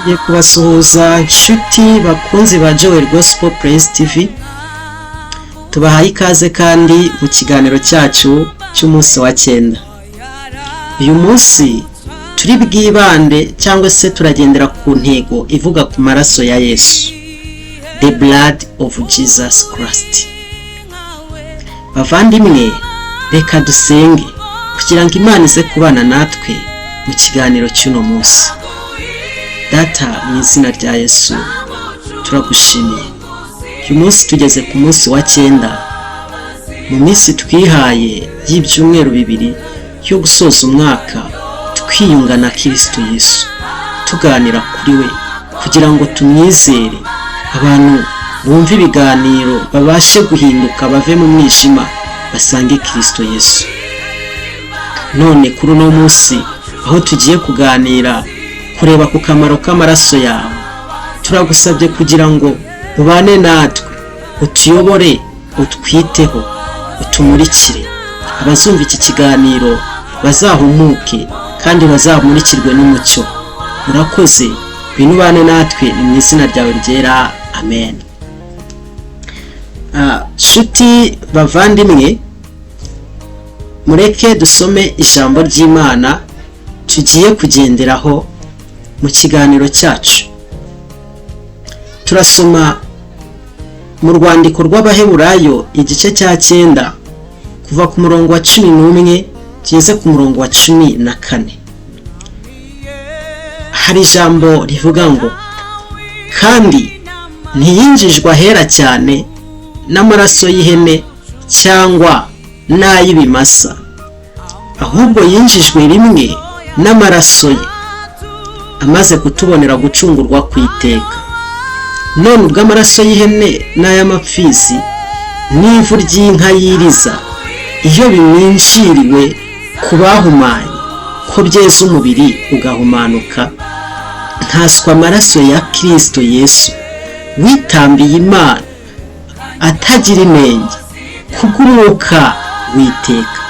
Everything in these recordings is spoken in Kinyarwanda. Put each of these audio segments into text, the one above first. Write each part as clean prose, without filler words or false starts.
Ngiye kubasuhuza nshuti bakunzi ba Joel Gospel Praise TV. Tubahaye ikaze kandi mu kiganiro cyacu cy'umunsi wa 9. Uyu munsi turi bwibande cyangwa se turagendera ku ntego ivuga ku maraso ya Yesu, the blood of Jesus Christ. Bavandimwe, reka dusenge kugira ngo Imana ize kubana natwe mu kiganiro cy'uno munsi. Data, mu izina rya Yesu turagushimiye. Uyu munsi tugeze ku munsi wa 9 mu minsi twihaye y'ibyumweru 2 yo gusoza umwaka, twiyunga na Kirisitu Yesu, tuganira kuri we kugira ngo tumwizere. Abantu bumve ibiganiro babashe guhinduka, bave mu mwijima basange Kirisito Yesu. None kuri uno munsi aho tugiye kuganira kureba ku kamaro k'amaraso yawe, turagusabye kugira ngo ubane natwe, utuyobore, utwiteho, utumurikire. Abazumva iki kiganiro bazahumuke kandi bazamurikirwe n'umucyo. Urakoze, ngwino ubane natwe, ni mu izina ryawe ryera, amen. Nshuti bavandimwe, mureke dusome ijambo ry'Imana tugiye kugenderaho mu kiganiro cyacu. Turasoma mu rwandiko rw'Abaheburayo igice cya 9, kuva ku murongo wa 11 tugeze ku murongo wa 14. Hari ijambo rivuga ngo: "Kandi ntiyinjijwe ahera cyane n'amaraso y'ihene cyangwa n'ay'ibimasa, ahubwo yinjijwe rimwe n'amaraso ye, amaze kutubonera gucungurwa ku iteka. None ubwo amaraso y'ihene n'ay'amapfizi n'ivu ry'inka yiriza, iyo biminjiriwe ku bahumanye, ko byeza umubiri ugahumanuka, nkaswa amaraso ya Kirisito Yesu witambiye Imana atagira inenge kubw'umwuka w'iteka,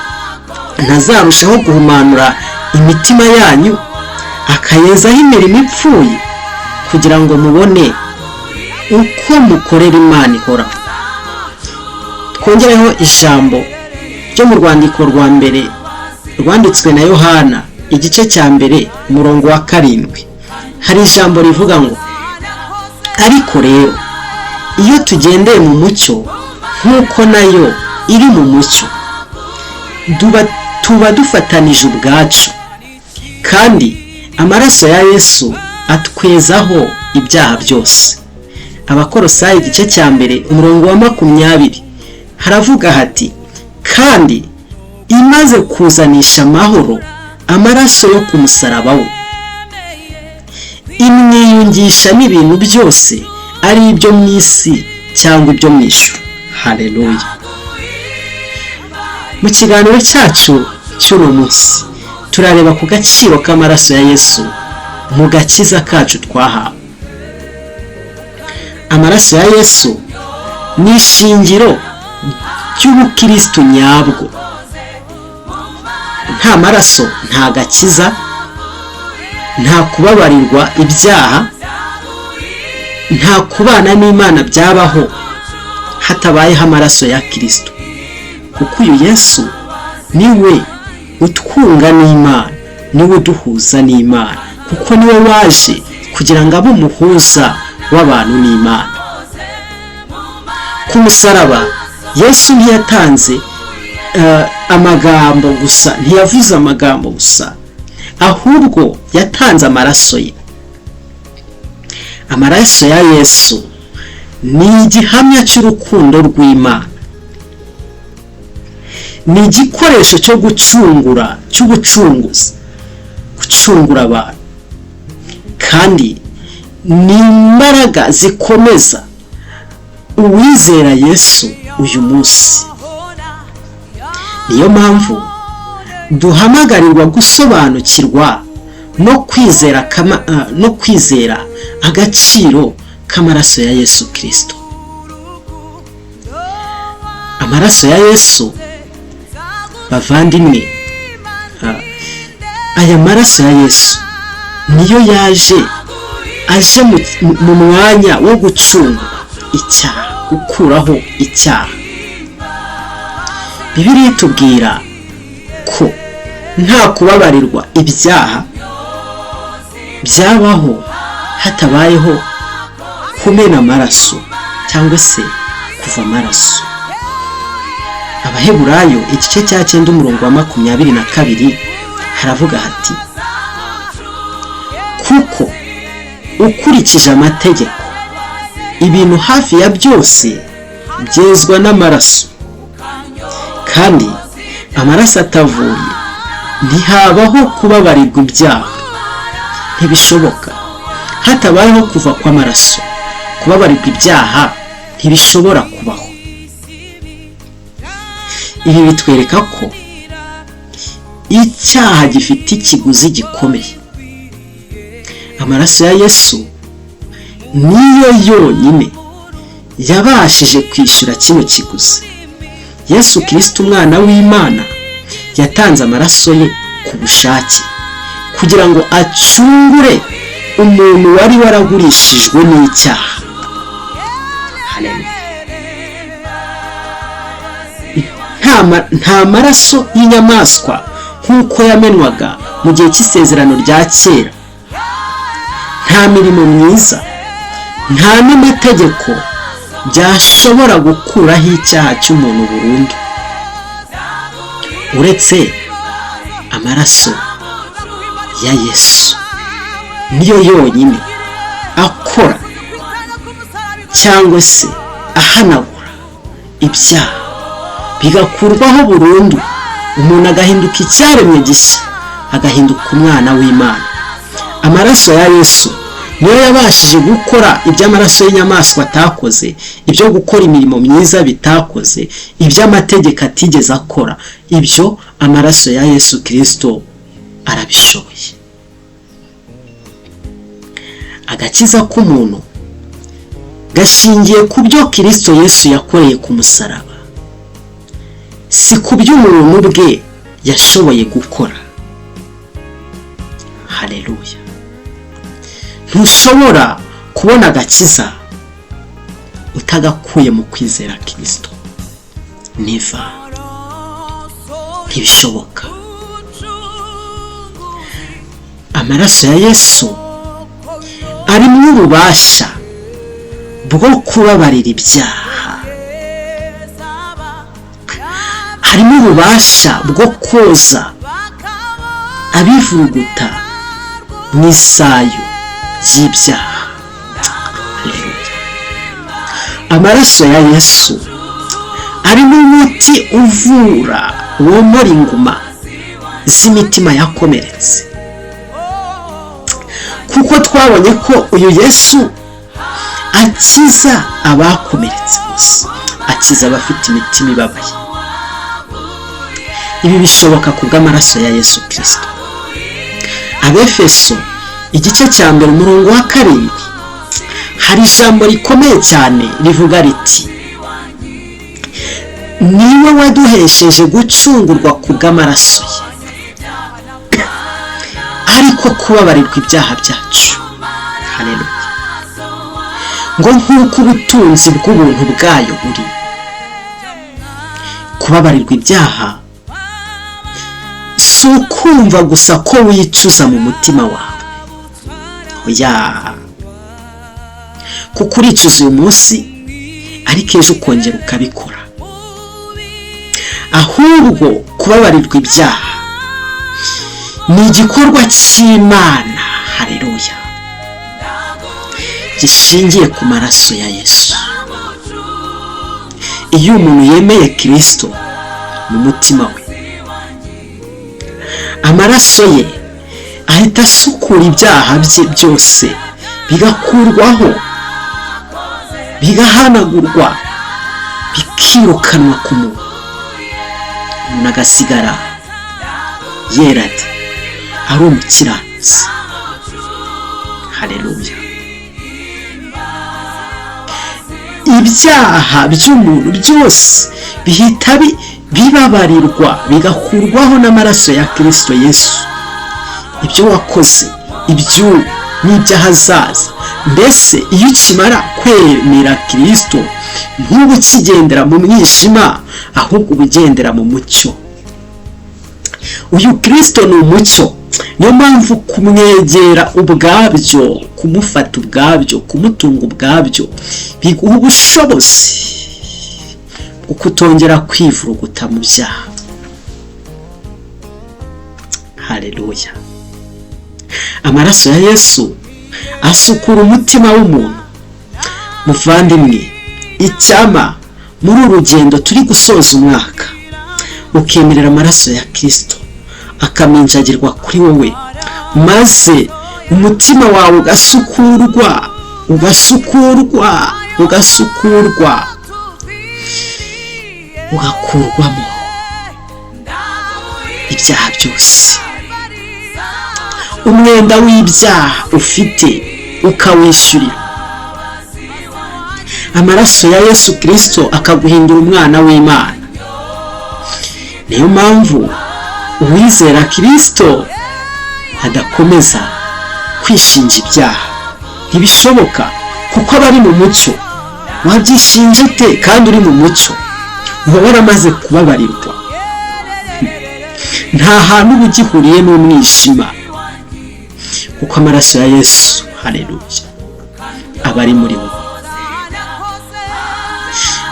ntazarushaho guhumanura imitima yanyu, akayezaho imirimo ipfuye, kugira ngo mubone uko mukorera Imana ihoraho?" Twongereho ijambo ryo mu rwandiko rwa mbere rwanditswe na Yohana, igice cya 1, umurongo wa 7. Hari ijambo rivuga ngo: "Ariko rero iyo tugendeye mu mucyo nk'uko nayo iri mu mucyo, tuba dufatanije ubwacu, kandi amaraso ya Yesu atwezaho ibyaha byose." Abakorosayi igice cya 1, umurongo wa 20, haravuga hati: "Kandi imaze kuzanisha amahoro amaraso yo ku musaraba we, imwiyungisha n'ibintu byose, ari ibyo mu isi cyangwa ibyo mu ijuru." Haleluya! Mu kiganiro cyacu cy'uno munsi turareba ku gaciro k'amaraso ya Yesu mu gakiza kacu twahawe. Amaraso ya Yesu ni ishingiro ry'ubukirisitu nyabwo. Nta maraso, nta gakiza, nta kubabarirwa ibyaha, nta kubana n'Imana byabaho hatabayeho amaraso ya Kirisito, kuko uyu Yesu niwe utwunga n'Imana, niwe uduhuza n'Imana, kuko niwe waje kugira ngo abe umuhuza w'abantu n'Imana. Ku musaraba Yesu ntiyatanze amagambo gusa, ntiyavuze amagambo gusa, ahubwo yatanze amaraso ye. Amaraso ya Yesu ni igihamya cy'urukundo rw'Imana, ni igikoresho cyo gucungura, cy'ubucunguzi, gucungura abantu, kandi ni imbaraga zikomeza uwizera Yesu uyu munsi. Niyo mpamvu duhamagarirwa gusobanukirwa no kwizera agaciro k'amaraso ya Yesu Kirisito. Amaraso ya Yesu, bavandimwe, aya maraso ya Yesu niyo yaje. aje mu mwanya wo gucungura icyaha, gukuraho icyaha. Bibiliya itubwira ko nta kubabarirwa ibyaha byabaho hatabayeho kumena amaraso cyangwa se kuva amaraso. Abaheburayo igice cya 9 umurongo wa 22 haravuga hati: kuko ukurikije amategeko ibintu hafi ya byose byezwa n'amaraso, kandi amaraso atavuye ntihabaho kubabarirwa ibyaha. Ntibishoboka hatabayeho kuva kw'amaraso, kubabarirwa ibyaha ntibishobora kubaho. Ibi bitwereka ko icyaha gifite ikiguzi gikomeye. Amaraso ya Yesu niyo yonyine yabashije kwishyura kino kiguzi. Yesu Kirisito umwana w'Imana yatanze amaraso ye ku bushake kugira ngo acungure umuntu wari waragurishijwe n'icyaha. Haleluya. Nta maraso y'inyamaswa nk'uko yamenwaga mu gihe cy'isezerano rya kera, nta mirimo myiza, nta n'amategeko byashobora gukuraho icyaha cy'umuntu burundu, uretse amaraso ya Yesu niyo yonyine akora cyangwa se ahanagura ibyaha bigakurwaho burundu, umuntu agahinduka icyaremwe gishya, agahinduka umwana w'Imana. Amaraso ya Yesu niyo yabashije gukora iby'amaraso y'inyamaswa atakoze, ibyo gukora imirimo myiza bitakoze, iby'amategeko atigeze akora, ibyo amaraso ya Yesu Kirisito arabishoboye. Agakiza k'umuntu gashingiye ku byo Kirisito Yesu yakoreye ku musaraba, si ku byo umuntu ubwe yashoboye gukora. Haleluya. Ntushobora kubona agakiza utagakuye mu kwizera Kirisito. Never, ntibishoboka. Amaraso ya Yesu arimo ububasha bwo kubabarira ibyaha, harimo ububasha bwo koza abivuguta mu isayo y'ibyaha. Haleluya. Amaraso ya Yesu arimo umuti uvura, womora inguma z'imitima yakomeretse, kuko twabonye ko uyu Yesu akiza abakomeretse bose, akiza abafite imitima ibabaye. Ibi bishoboka ku bw'amaraso ya Yesu Kirisito. Abefeso igice cya 1 umurongo wa 7 hari ijambo rikomeye cyane rivuga riti: niwe waduhesheje gucungurwa ku bw'amaraso ye, ariko kubabarirwa ibyaha byacu. Haleluya. Ngo nk'uko ubutunzi bw'ubuntu bwayo buri. Kubabarirwa ibyaha si ukumva gusa ko wicuza mu mutima wawe, oya, kuko uricuza uyu munsi ariko ejo ukongera ukabikora. Ahubwo kubabarirwa ibyaha ni igikorwa cy'Imana, haleluya, gishingiye ku maraso ya Yesu. Iyo umuntu yemeye Kirisito mu mutima we, amaraso ye ahita asukura ibyaha bye byose, bigakurwaho, bigahanagurwa, bikirukanwa ku muntu, umuntu agasigara yera de, ari umukiranutsi. Haleluya. Ibyaha by'umuntu byose bihita bibabarirwa, bigakurwaho n'amaraso ya Kirisito Yesu. Ibyo wakoze, iby'ubu n'iby'ahazaza Mbese iyo ukimara kwemera Kirisito ntuba ukigendera mu mwijima, ahubwo uba ugendera mu mucyo. Uyu Kirisito ni umucyo, niyo mpamvu kumwegera ubwabyo, kumufata ubwabyo, kumutunga ubwabyo biguha ubushobozi bwo kutongera kwivuruguta mu byaha. Haleluya! Amaraso ya Yesu asukura umutima w'umuntu. Muvandimwe, icyama muri uru rugendo turi gusoza umwaka ukemerera amaraso ya Kirisito akaminjagirwa kuri wowe, maze umutima wawe ugasukurwa, ugasukurwa, ugasukurwa, ugakurwamo ibyaha byose. Umwenda w'ibyaha ufite ukawishyurira. Amaraso ya Yesu Kirisito akaguhindura umwana w'Imana. Niyo mpamvu uwizera Kirisito adakomeza kwishinja ibyaha, ntibishoboka kuko aba ari mu mucyo. Wabyishinja ute kandi uri mu mucyo? Uba waramaze kubabarirwa, nta hantu uba ugihuriye n'umwijima, kuko amaraso ya Yesu, haleluya, aba ari muri wowe.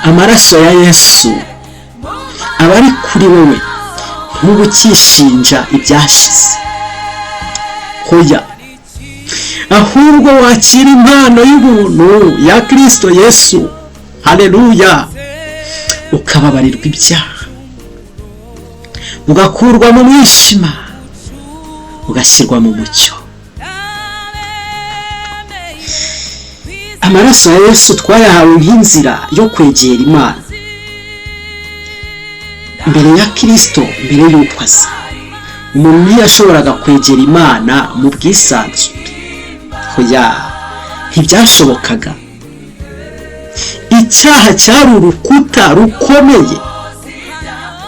Amaraso ya Yesu aba ari kuri wowe, ntuba ukishinja ibyashize, hoya, ahubwo wakira impano y'ubuntu ya Kirisito Yesu, haleluya, ukababarirwa ibyaha, ugakurwa mu mwijima ugashyirwa mu mucyo. Amaraso ya Yesu twayahawe nk'inzira yo kwegera Imana. Mbere ya Kirisito, mbere y'uko aza, umuntu ntiyashoboraga kwegera Imana mu bwisanzure, hoya, ntibyashobokaga. Icyaha cyari urukuta rukomeye,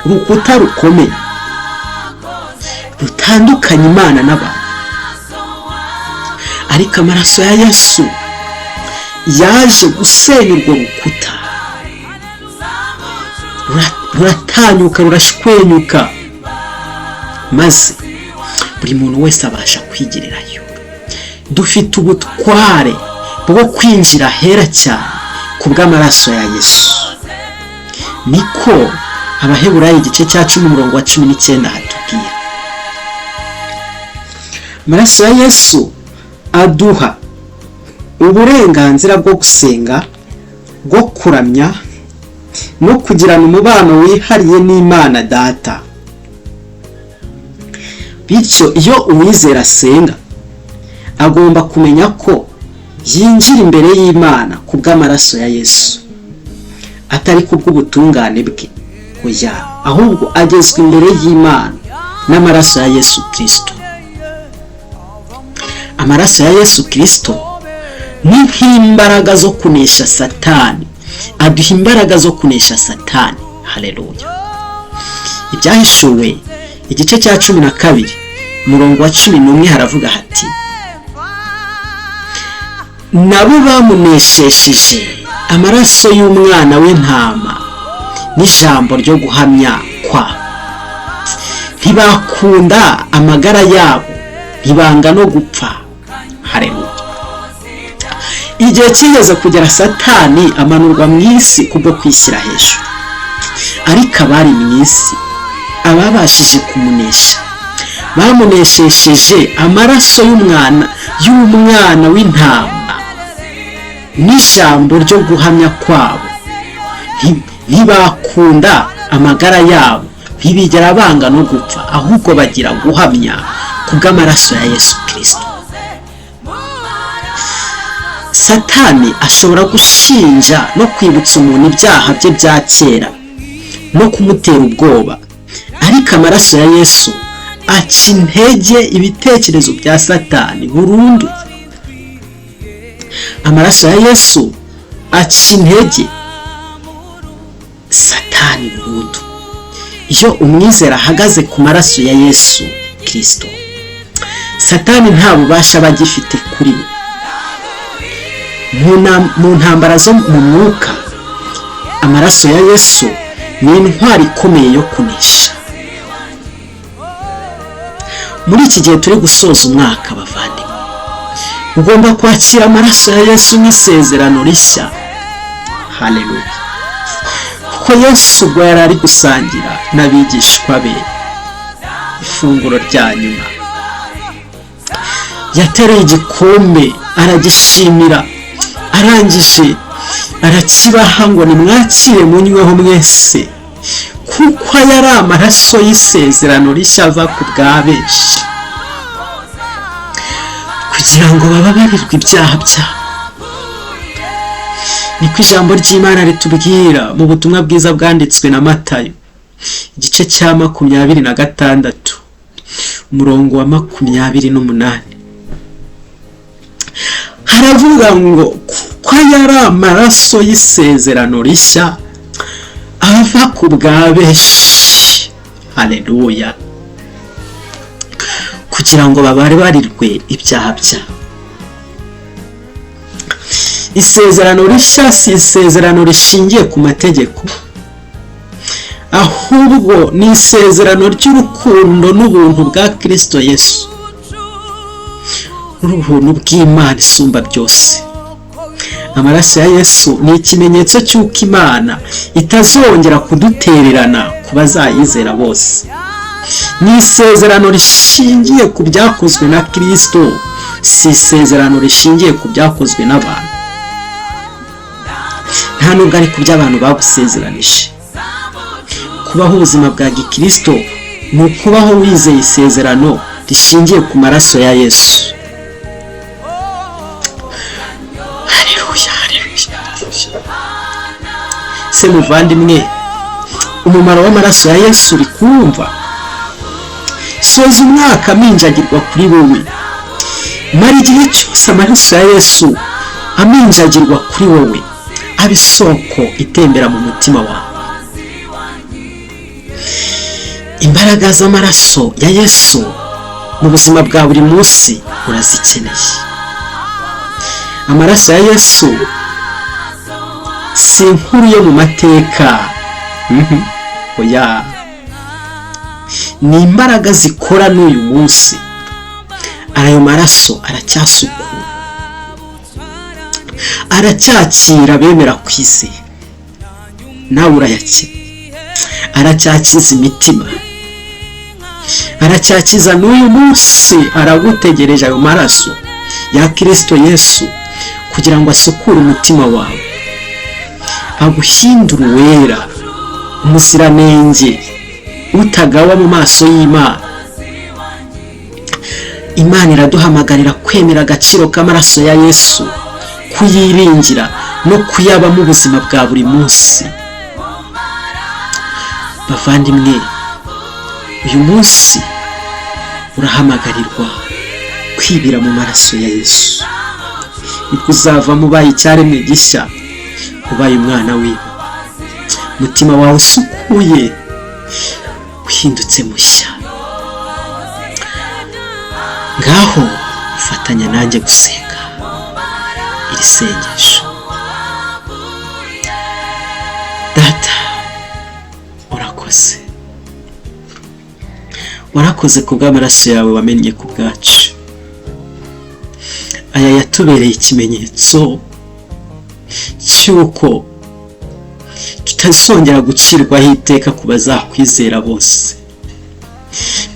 urukuta rukomeye rutandukanya Imana n'abantu. Ariko amaraso ya Yesu yaje gusenya urwo rukuta, ruratanyuka, rurashwenyuka, maze buri muntu wese abasha kwigererayo. Dufite ubutware bwo kwinjira hera cyane ku bw'amaraso ya Yesu. Niko Abaheburayo igice cya 10 umurongo wa 19 hatubwira. Amaraso ya Yesu aduha uburenganzira bwo gusenga, bwo kuramya no kugirana umubano wihariye n'Imana Data. Bityo iyo uwizera asenga, agomba kumenya ko yinjira imbere y'Imana ku bw'amaraso ya Yesu, atari ku bw'ubutungane bwe, oya, ahubwo agezwa imbere y'Imana n'amaraso ya Yesu Kirisito. Amaraso ya Yesu Kirisito ni nk'imbaraga zo kunesha Satani, aduha imbaraga zo kunesha Satani. Haleluya! Ibyahishuwe igice cya 12 umurongo wa 11 haravuga hati: nabo bamuneshesheje amaraso y'umwana w'intama n'ijambo ryo guhamya kwa, ntibakunda amagara yabo, ntibanga no gupfa. Haleluya! Igihe kigeze kugera Satani amanurwa mu isi kubwo kwishyira hejuru, ariko abari mu isi ababashije kumunesha bamuneshesheje amaraso y'umwana w'intama n'ijambo ryo guhamya kwabo, ntibakunda amagara yabo, ntibigera banga no gupfa, ahubwo bagira guhamya ku bw'amaraso ya Yesu Kirisito. Satani ashobora gushinja no kwibutsa umuntu ibyaha bye bya kera no kumutera ubwoba, ariko amaraso ya Yesu aca intege ibitekerezo bya Satani burundu. Amaraso ya Yesu aca intege Satani burundu. Iyo umwizera ahagaze ku maraso ya Yesu Kirisito, Satani nta bubasha aba agifite kuri we. Mu ntambara zo mu mwuka, amaraso ya Yesu ni intwari ikomeye yo kunesha. Muri iki gihe turi gusoza umwaka, bavandimwe, ugomba kwakira amaraso ya Yesu nk'isezerano rishya. Haleluya! Kuko Yesu ubwo yari ari gusangira n'abigishwa be ifunguro rya nyuma, yateruye igikombe aragishimira, arangije arakibaha ngo: "Nimwakire munyweho mwese, kuko aya ari amaraso y'isezerano rishya ava ku bwa benshi kugira ngo bababarirwe ibyaha byabo." Niko ijambo ry'Imana ritubwira mu butumwa bwiza bwanditswe na Matayo, igice cya 26, umurongo wa 28. Haravuga ngo: "Kuko aya ari amaraso y'isezerano rishya ava ku bwa benshi", haleluya, "kugira ngo bababarirwe ibyaha byabo." Isezerano rishya si isezerano rishingiye ku mategeko, ahubwo ni isezerano ry'urukundo n'ubuntu bwa Kirisito Yesu, n'ubuntu bw'Imana isumba byose. Amaraso ya Yesu ni ikimenyetso cy'uko Imana itazongera kudutererana ku bazayizera bose. Ni isezerano rishingiye ku byakozwe na Kirisito, si isezerano rishingiye ku byakozwe n'abantu, nta nubwo ari ku byo abantu bagusezeranije. Kubaho ubuzima bwa gikirisito ni ukubaho wizeye isezerano rishingiye ku maraso ya Yesu. Haleluya, haleluya! Se muvandimwe, umumaro w'amaraso ya Yesu uri kumva? Soza umwaka aminjagirwa kuri wowe. Mara igihe cyose amaraso ya Yesu aminjagirwa kuri wowe, aba isoko itembera mu mutima wawe. Imbaraga z'amaraso ya Yesu mu buzima bwa buri munsi urazikeneye. Amaraso ya Yesu si inkuru yo mu mateka, oya, ni imbaraga zikora n'uyu munsi. Ayo maraso aracyasukura, aracyakira abemera kwizera. Nawe urayakira. Aracyakiza imitima, aracyakiza n'uyu munsi. Aragutegereje ayo maraso ya Kirisito Yesu kugira ngo asukure umutima wawe, aguhindure uwera, umuziranenge, utagawa mu maso y'Imana. Imana iraduhamagarira kwemera agaciro k'amaraso ya Yesu, kuyiringira no kuyabamo ubuzima bwa buri munsi. Bavandimwe, uyu munsi urahamagarirwa kwibira mu maraso ya Yesu, nibwo uzavamo ubaye icyaremwe gishya, ubaye umwana wiwe, umutima wawe usukuye, uhindutse mushya. Ngaho ufatanya nanjye gusenga iri sengesho. Data, urakoze, warakoze ku bw'amaraso yawe wamennye ku bwacu. Aya yatubereye ikimenyetso cy'uko tutazongera gucirwaho iteka ku bazakwizera bose,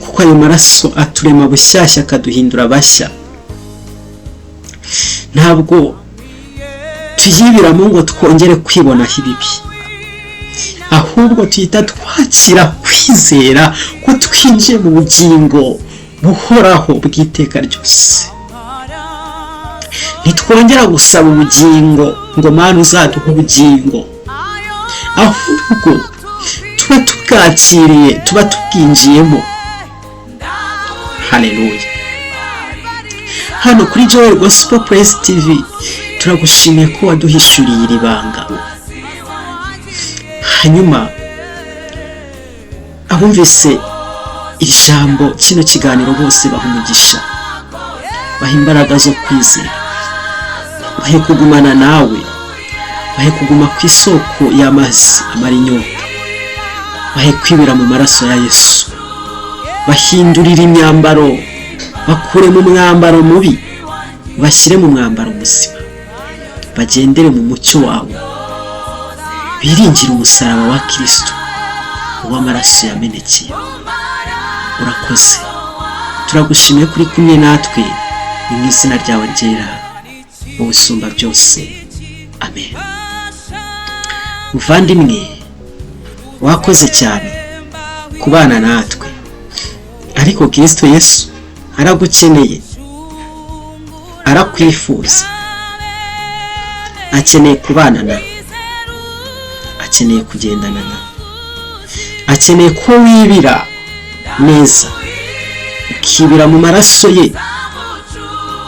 kuko ayo maraso aturema bushyashya, akaduhindura bashya. Ntabwo tuyibiramo ngo twongere kwibonaho ibibi, ahubwo tuhita twakira kwizera ko twinjiye mu bugingo buhoraho bw'iteka ryose. Ntitwongera gusaba ubugingo ngo: "Mana, uzaduhe ubugingo", ahubwo tuba tubwakiriye, tuba tubwinjiyemo. Haleluya! Hano kuri Joel Gospel Praise TV turagushimiye ko waduhishuriye iri banga. Hanyuma abumvise iri jambo, kino kiganiro bose, baha umugisha, baha imbaraga zo kwizera. Bahe kugumana nawe, bahe kuguma ku isoko y'amazi amara inyota, bahe kwibira mu maraso ya Yesu. Bahindurire imyambaro, bakure mu mwambaro mubi bashyire mu mwambaro muzima, bagendere mu mucyo wawe, biringire umusaraba wa Kristo uw'amaraso yamenekeye. Urakoze, turagushimiye kuri kumwe natwe, ni mu izina ryawe ryera mu busumba byose, amen. Muvandimwe, wakoze cyane kubana natwe, ariko Kristo Yesu aragukeneye, arakwifuza, akeneye kubana nawe, akeneye kugendana nawe, akeneye ko wibira neza, ukibira mu maraso ye,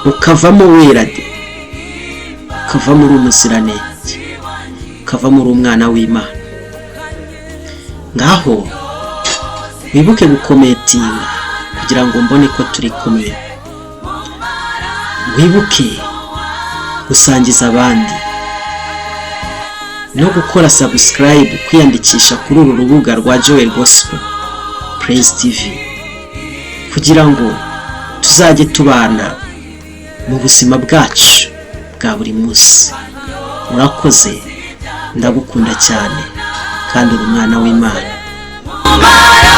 ukavamo wera de, ukavamo uri umuziranenge, ukavamo uri umwana w'Imana. Ngaho wibuke gucommentinga kugira ngo mbone ko turi kumwe, wibuke gusangiza abandi no gukora subscribe, kwiyandikisha kuri uru rubuga rwa Joel Gospel Praise TV, kugira ngo tuzajye tubana mu buzima bwacu bwa buri munsi. Urakoze, ndagukunda cyane kandi uri umwana w'Imana. Mara.